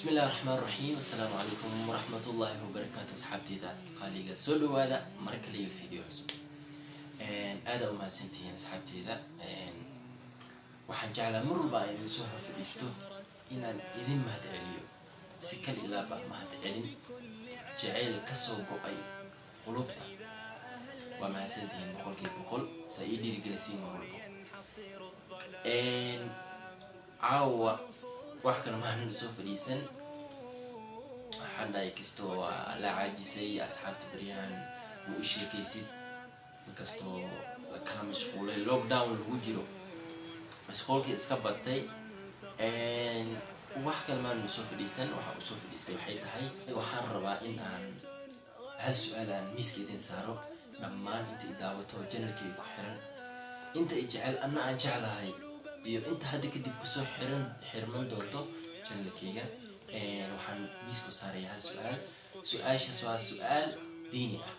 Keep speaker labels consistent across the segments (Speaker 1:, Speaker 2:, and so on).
Speaker 1: Bismi Illahi Raxmaan Raxiim. Assalaamu calaykum waraxmat ullaahi wabarakaatu. Asxaabteyda qaaliga, soo dhawaada mar kale iyo video cusub. Aada u mahadsantihiin, asxaabteyda. Waxaan jeclaa mar walba aan idin soo hor fadhiisto inaan idin mahad celiyo, si kal ilaaba mahad celin jacayl kasoo go-ay qulubta. Waa mahadsantihiin 100%, saa ii dhiirigelisiin mar walbo. Caawa wax kale maanan soo fadhiisan. Waxaan dhahay, kastoo waa la caajisay asxaabta baryahan ma u sheekaysid, inkastoo la kala mashquulay, lockdown lagu jiro, mashquulkii iska batay, wax kale maanan soo fadhiisan. Waxa usoo fadhiistay waxay tahay, waxaan rabaa in aan hal su-aal aan miiska idin saaro. Dhammaan inta i daawato, channelkayga ku xiran, inta i jecel, anna aan jeclahay, iyo inta hadda kadib kusoo xiran xirman doonto channelkayga, waxaan miiska u saaraya hal su-aal. Su-aashaas waa su-aal diini ah,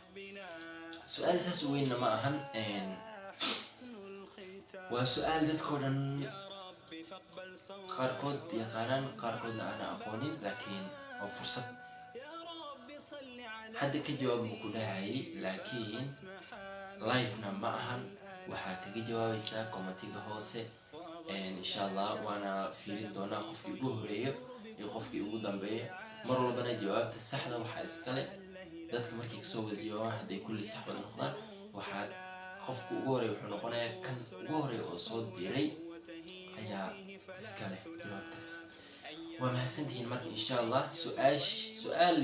Speaker 1: su-aal saas u weynna ma ahan. Waa su-aal dadkoo dhan qaarkood yaqaanaan, qaarkoodna aana aqoonin, laakiin waa fursad. Hadda ka jawaab buu ku dhahayay, laakiin livena ma ahan. Waxaa kaga jawaabaysaa commentiga hoose, insha Allah. Waana fiirin doonaa qofkii ugu horeeyo iyo qofkii ugu dambeeyo. Mar walbana jawaabta saxda waxaa iskale dadka markay kasoo wada jawaabaan. Hadday kulli sax wada noqdaan, waxaad qofka ugu horeeya wuxuu noqonayaa kan ugu horeeya oo soo diray ayaa iskale jawaabtaas. Waa mahadsantihiin. Marka, insha Allah, su-aash su-aal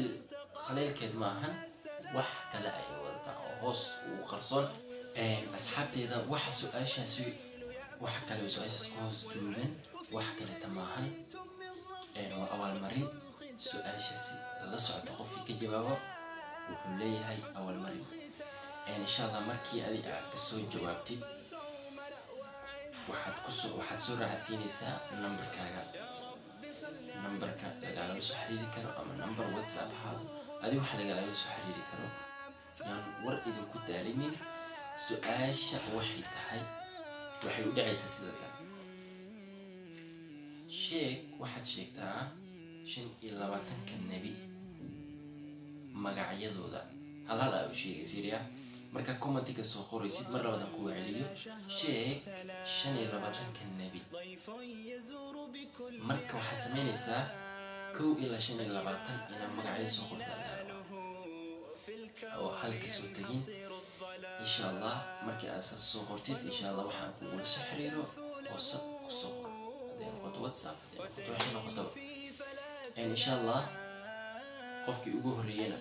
Speaker 1: khaleelkeed ma ahan, wax kale ayay wadataa oo hoos ugu qarsoon. Asxaabteeda, waxa su-aashaasi, waxa kale oo su-aashaas ku hoos duugan, wax kaleta maahan, waa abaalmarin. Su-aashaasi la socota, qofkii ka jawaabo wuxuu leeyahay abaalmarin, insha Allah. Markii adi aad kasoo jawaabtid, waxaad soo raacsiinaysaa numberkaaga, numberka lagaalala soo xiriiri karo, ama number WhatsApp ahaado, adi waxa lagaalala soo xiriiri karo. Yaan war idinku daalinin. Su-aasha waxay tahay, waxay u dhacaysaa sida tan: sheeg, waxaad sheegtaa 25-ka nebi magacyadooda. Hal hal aa u sheegay, fiiriya. Marka commentiga soo qoraysid, mar labadan kuwa celiyo: sheeg 25-ka nebi. Marka waxaad sameynaysaa 1 ilaa 25 inaad magacyo soo qortaa lagaa rabaa oo hal kasoo tegin, insha Allah. Markii aad saas soo qortid, insha Allah, waxaan kugula soo xiriiro hoose kusoo qor, hadday noqoto WhatsApp, hadday noqoto waxay noqotaba, insha Allah. Qofkii ugu horreeyana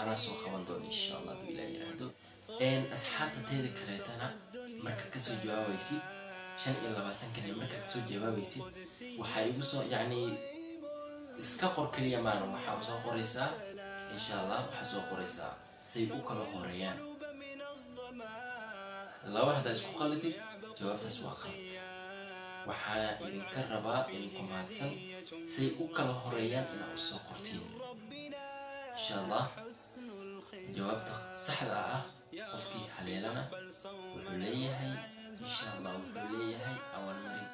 Speaker 1: anaa soo qaban doona, insha Allah, hadduu Ilaah yiraahdo. Asxaabta teeda kaleetana, marka kasoo jawaabaysid 25-kan, marka kasoo jawaabaysid, waxaa igu soo, yacni, iska qor keliya maana, waxaa soo qoraysaa, insha Allah, waxaa soo qoraysaa say u kala horeeyaan. Laba haddaa isku qaladid, jawaabtaas waa qalad. Waxaa idinka rabaa, idinku mahadsan, say u kala horeeyaan inaa usoo qortiin, insha Allah. Jawaabta saxda ah qofkii haleelana wuxuu leeyahay, insha Allah, wuxuu leeyahay abaalmarin,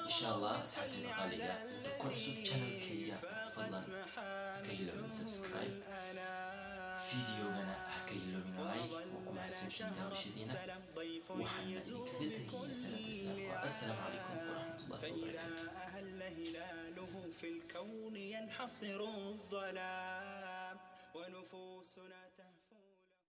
Speaker 1: insha Allah. Asxaabteyda qaaliga, inta ku cusub channelkayga, fadlan haka iloobin subscribe, videogana haka iloobin like. Waa ku mahadsantiin daawashadiina. Waxaana idinkaga tegaya salaanta islaamka. Assalaamu calaykum waraxmatullahi wabarakaatu.
Speaker 2: في الكون ينحصر الظلام ونفوسنا.